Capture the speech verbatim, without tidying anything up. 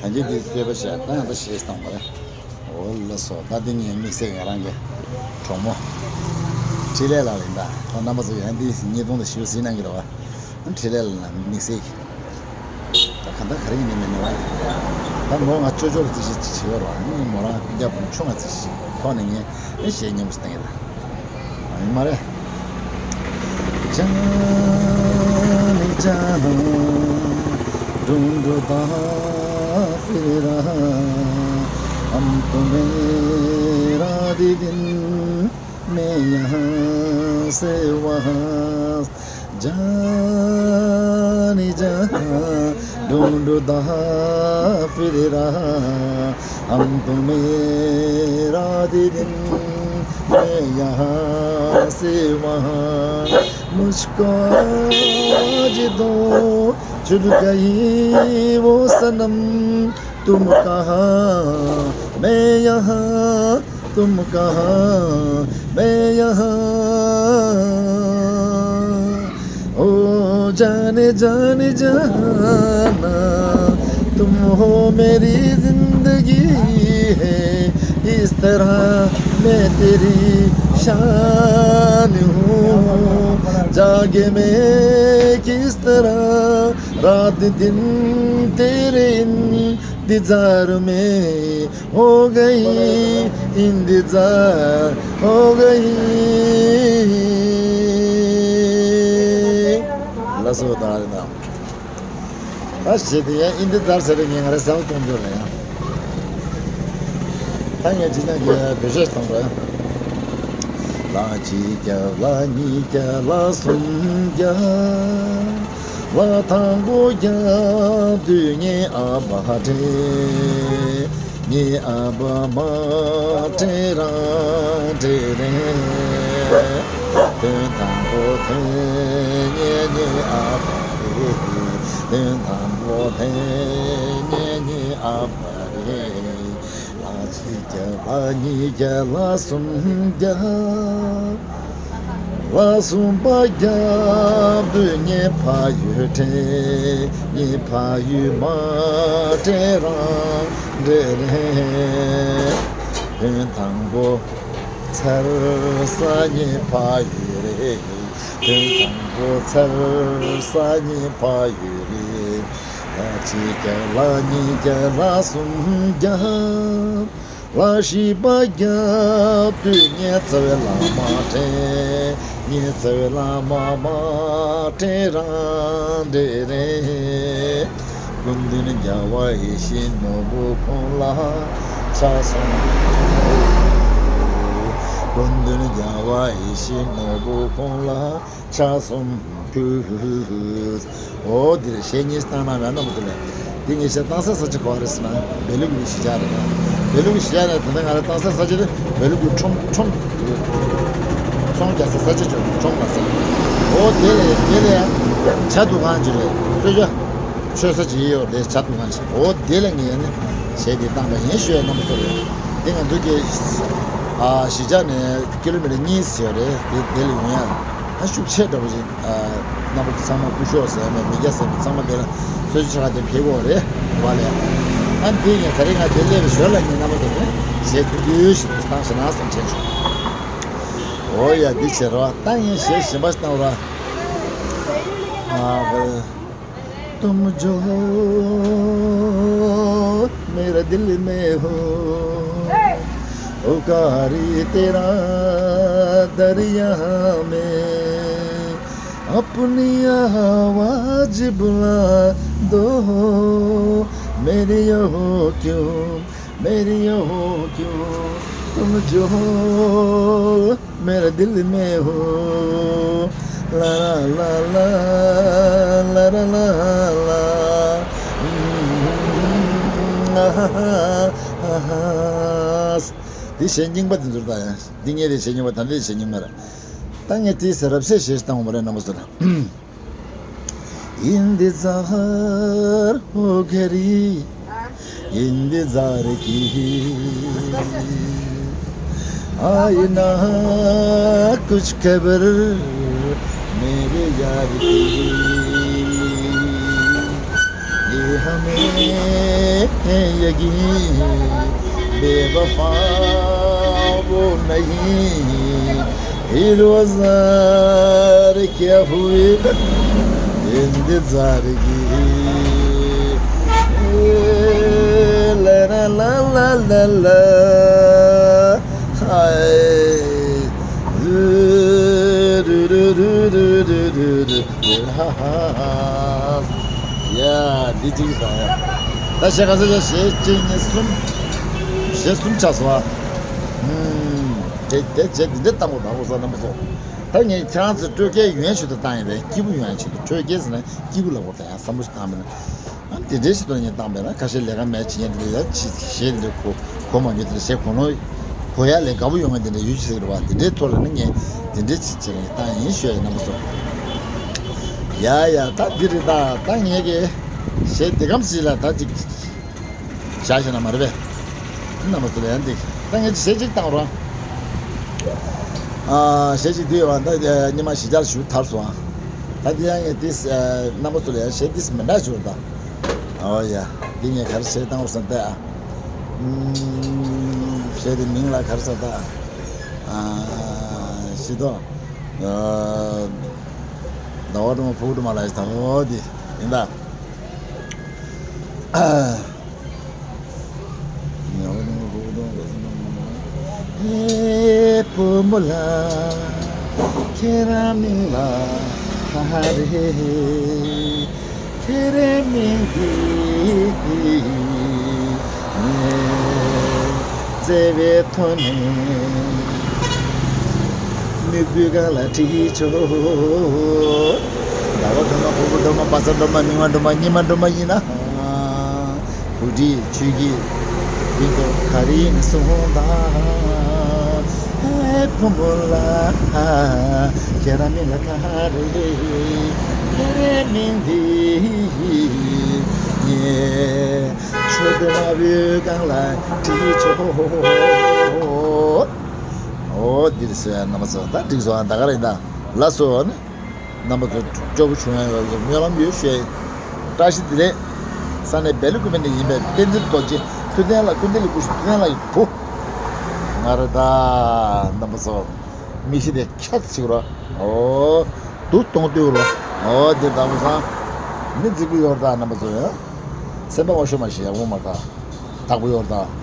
ད་གིན་འདི་རྩོད་པ་བྱས་ད་ཡང་ད་ཞེས་བཏང་བ་རེད། འོ་ལགས་སོ། ད་འདི་ངའི་དམིགས་བསལ་ང་རང་གི་གྲོགས་མོ་འཕྲིན་ལས་ལགས་ཡིན། ད་ད་རྣམ་པ་ཚོ་ཡང་འདི་ཉིས་སྟོང་དང་བཞི་བ་ཟིན་གནང་གི་རེད་བ། འཕྲིན་ལས་ལགས་ལ་དམིགས་བསལ་གྱི་ད་ག་ད་ག་རེ་ཡིན་ནི་མེད་ནི་བ། ད་ལོ་ང་ཅོ་ཅོ་ལ་རྩིས་ཞིབ་བྱེད་པ་རེད་བ། ངས་མོ་རང་སྤུན་ཀྱག་བུ་ཆུང་ང་རྩིས་ཞིབ་ཁོ་ནས་ངས་གཞས་སྙན་པོ་ཞིག་བཏང་གི་རེད། ཡིན་མ་རེད། जाने जहाँ ढूंढता फिर रहा, हम तुम्हें रात दिन, मैं यहाँ से वहाँ। जाने जहाँ ढूंढता फिर रहा, हम तुम्हें रात दिन, मैं यहाँ से वहाँ। मुझको आवाज दो, जुड़ गई वो सनम, तुम कहाँ, मैं यहाँ, तुम कहाँ, मैं यहाँ। ओ जाने जाने जाना, तुम हो मेरी जिंदगी है, इस तरह मैं तेरी शान हूँ। जागे मैं किस तरह रात दिन तेरे इंतजार में हो गई, इंतजार हो गई। ལགས་སོ། ད་རེད་ད། ད་བྱེད་དེ་ཡང་ཨིན་དི་ཛར་ཟེར་བའི་ངས་ང་རའི་ས་བོ་གཏོང་འདོད་ལ་ཡང་། ད་ངས་ཅི་ན་གི་བེད་སྤྱོད་གཏོང་རོགས། ལ་གཅིག་བརྒྱབ་ལ་གཉིས་བརྒྱབ་ལ་གསུམ་བརྒྱབ། ལ་དང་པོ་བརྒྱབ་དུས་ངས་ཨ་ཕ་སྤྲད། ངས་ཨ་ཕ་མ་སྤྲད་རང་སྤྲད་རེད། དོན་དང་པོ་དོན་ངས་ངས་ཨ་ཕ་རེད། དོན་དང་པོ་དོན་ངས་ངས་ཨ་ཕ་རེད། ལ་གཅིག་བརྒྱབ་ལ་གཉིས་བརྒྱབ་ལ་གསུམ་བརྒྱབ། ལ་གསུམ་པ་བརྒྱབ་དུས་ངས་ཕ་ཡུལ་སྤྲད། ངས་ཕ་ཡུལ་མ་སྤྲད་རང་སྤྲད་རེད། དོན་དང་པོ་ཚར་ས་ངའི་ཕ་ཡུལ་རེད། དོན་དང་པོ་ཚར་ས་ངའི་ཕ་ཡུལ་རེད། ལ་གཅིག་བརྒྱབ་ལ་གཉིས་བརྒྱབ་ལ་གསུམ་བརྒྱབ། ལ་བཞི་པ་བརྒྱབ་དུས་ངས་རྩ་བའི་བླ་མ་སྤྲད། ངས་རྩ་བའི་བླ་མ་མ་སྤྲད་རང་སྤྲད་རེད། སྐུ་མདུན་རྒྱལ་བ་ཡིད་བཞིན་ནོར་བུ་ཁོང་ལ་ཕྱག་འཚལ། སྐུ་མདུན་རྒྱལ་བ་ཡིད་བཞིན་ནོར་བུ་ཁོང་ལ་ཕྱག་འཚལ་ཕུལ། འོ་འདིར་གཞས་གཉིས་བཏང་ན་ང་རྣམ་པ་ཚོ་ལ། འདི་ངས་བཤད་སྟངས་སའི་ས་ཆ་ག་བ་རེད་ཟེར་ན་བེ་ལུག་གི་གཞིས་ཆགས་རེད། བེ་ལུག་གི་གཞིས་ཆགས་རེད། ད་ལྟ་ང་རང་སྟངས་སའི་ས་ཆ་དེ་བེ་ལུག་གི་ཁྲོམ་ཁྲོམ་ཚོང་རྒྱག་སའི་ས་ཆ་ཅིག་ཡོད། ཁྲོམ་ལ་ཟེར། འོ་དེ་ལས་དེ་ལས་ཇ་འཐུང་ཁང་ཅིག་རེད། གསོལ་ཇ་མཆོད་ས་ཅིག་ཡོད་རེད། ཇ་འཐུང་ཁང་ཅིག་འོ་དེ་ལ་ངས་ནི་གཞས་འདི་བཏང་པ་ཡིན་ཞུ་ཡ་རྣམ་པ་ཚོ་རེད། འདི་ང་ཚོ་གི་ཨ་གཞིས་ཆགས་ནས་ཀི་ལོ་མི་ཊར་གཉིས་ཙམ་ཡོད་རེད། དེ་དེ་ལ་ཡོང་ཡ་ད་ཤུགས་ཆེ་འདྲ་པོ་ཅིག་རྣམ་པ་ཚང་མ་སྐུ་ཞབས་ཟེར་ནས་མི་སྐྱ་ཟེར་ནས་ཚང་མ་དེ་ལ་གསོལ་ཇ་ཆོ་ག་དེ་ཕེབས་ཀྱི་ཡོད་རེད། བ་ལས། ཨ་འདི་ངས་ད་རེས་ང་དེ་སླེབས་པའི་ཞོར་ལ་ངས་རྣམ་པ་ཚོ་ནས་གཞས་ཐུང་ཐུང་ཞིག་བཏང་ཞེ་ན་བསམ་དྲན་བྱུང་། འོ་ཡ་འདི་བྱེད་རོགས། ད་ངས་གཞས་གཞན་པ་ཞིག་བཏང་རོགས། ཨ་ཧོ། तुम जो मेरे दिल में हो, पुकारी तेरा दरिया में, अपनी आवाज बुलंद हो, मेरी हो क्यों, मेरी हो क्यों, तुम जो मेरे दिल में हो। ལ་ར་ལ་ལ་ལ་ར་ལ་ལ། འདི་གཞས་རྙིང་པ་དེ་ཚོ་རེད་ད། ཡང་འདི་ངའི་དེ་གཞས་རྙིང་པ། ད་འདི་གཞས་རྙིང་པ་རེད། ད་ངས་དེའི་ཟེར་རབ་གསལ་ཞེས་བཏང་བ་རེད། རྣམ་པ་ཚོ་ལ། इंतजार हो गरी, इंतजार की, आए ना कुछ खबर मेरे यार की। ये हमें हैं यकीन बेवफा वो नहीं, ये रोज़ा क्या हुई इंतज़ार की। ला ला ला ला ला ला, हाय। ཡ། འདི་གཅིག་དང་། ད་གཞས་ག་ཚོད་བྱས། གཞས་གཅིག་གཉིས་གསུམ། གཞས་གསུམ་ཆགས་སོང་ཨ། ཨུམ། དེ་དེ་བྱས་འདི་འདྲ་བཏང་དགོས། ད་ཁོ་ས་རྣམ་པ་ཚོ། ད་ངས་ཁྱེད་རང་ཚོ་སྤྲོད་སྐལ་ཡོན་ཆེད་དུ་བཏང་ཡིན་པས། སྐྱིད་པོ་ཡོང་ཡ་ཆེད་དུ། སྤྲོད་སྐལ་ཟེར་ན་སྐྱིད་པོ་ལབ་དགོས། ད་ཡང་བསམ་བློ་ཞིག་བཏང་མིན་ན། ཨ། དེ་འདྲའི་ཞིག་ཏུ་ངས་བཏང་པས་ན། ཁ་ཤས་ལས་ཀ་མེད་བྱེད་མཁན་དེ་འདྲ་ཡ་ཆེ་གཞས་དེ་འདྲ་གོ་གོ་མ་མྱོང་། དེ་འདྲ་གཞས་གོ་ནོ་གོ་ཡ་ལས་དགའ་པོ་ཡོང་མཁན་དེ་འདྲ་ཡོད་ཟེར་བ། དེ་འདྲའི་ཐོག་ལ་ནི་ངས་དེ་འདྲའི་ཆེད་ཆེད་ངས་བཏང་ཡིན་ཞུ་ཡ་ཡིན། རྣམ་པ་ཚོ། ཡ་ཡ། ད་འདི་རེད། ད་ད་ངས་ཀྱི་གཞས་དེ་གམ་ཞིག་ལ་ད་ཅིག་བཞག་ཤེ་ན་མ་རེད་པས། རྣམ་པ་ཚོ་ལ་ཡང་འདི་ད་ངས་གཞས་ཅིག་བཏང་རོགས། ཨ། གཞས་ཅིག་འདི་ཡོད་པ། ད་ཉི་མ་བཞི་ཆར་ཞུ་ཐར་སོང་ཨ། ད་འདི་ཡང་ངས་འདི། རྣམ་པ་ཚོ་ལ་ཡང་གཞས་འདི་མི་འདྲ་ཞུ་རོགས་ད། ཨོ་ཡ། འདི་ངས་ག་རེ་གཞས་བཏང་བ་བསམ་ད་ཨ། ཨུམ། གཞས་དེ་མིང་ལ་ག་རེ་ཟེར་ད། ཨ། ཤི་ཏོ། ཨ། ཟླ་བ་སྒྲོལ་མ་ཕུར་བུ་སྒྲོལ་མ་ལ་ཡི་དྭགས་འོ་དེ་ཡིན་ད། ཨེ་བུ་མོ་ལགས། ཁྱེད་རང་མིང་ལ་ག་རེ། ཁྱེད་རང་མིང་འདི་ངས་བརྩེ་བའི་ཐོག་ནས་མིག་དཔེ་སྒང་ལ་བྲིས་ཆོག། ཟླ་བ་སྒྲོལ་མ། ཕུར་བུ་སྒྲོལ་མ། བ་ཚྭ་སྒྲོལ་མ། མིག་དམར་སྒྲོལ་མ། གཉིས་དམར་སྒྲོལ་མ་ཡིན་ན། བུ་ཁྲིད་ཆོས་སྐྱིད་འདི་ཚོ་ག་རེ་ཡིན་གསུངས་དང་། ཧེ་བུ་མོ་ལགས། ཁྱེད་རང་མིང་ལ་ག་རེ། ཁྱེད་རང་མིང་འདི་ངས་ཆོས་པའི་དམར་པོའི་སྒང་ལ་བྲིས་ཆོག། འོ་འདི་རེད་ཟེར་ཡ། རྣམ་པ་ཚོ་ད་འགྲིག་སོང་ཨ། ད་ག་རེ་ཡིན་ད། ལགས་སོ་ནི། རྣམ་པ་ཚོ་སྐྱོ་པོ་བྱུང་ཡ་ཡོད་སྨོན་ལམ་ཡོད་ཞུ་ཡ་ཡིན། བཀྲ་ཤིས་བདེ་ལེགས། ས་གནས་སྦེལ་ཀོབ་ནས་ཡིན་པའི་བསྟན་འཛིན་རྡོ་རྗེ། ཐུབ་བསྟན་ལགས། ཀུན་ལྡན་གྱི་སྐུ་ཞབས་ཐུབ་བསྟན་ལགས་ཀྱི་བུ། ང་རེད་ད། རྣམ་པ་ཚོ། མིག་ཤེལ་དེ་ཁྱག་ཅིག་རོ། ཨོ། དུ་གཏོང་ལྟོས་རོ། ཨོ་དེ་ལྟ་བུ་སང་། མི་རྫིག་པོ་ཡོད་རེད་ད་རྣམ་པ་ཚོ་ཡ། སེམས་པ་བ་ཤོ་མ་ཤེས་ཡག་པོ་མ་རེད་ད། དག་པོ་ཡོད་རེད་ད།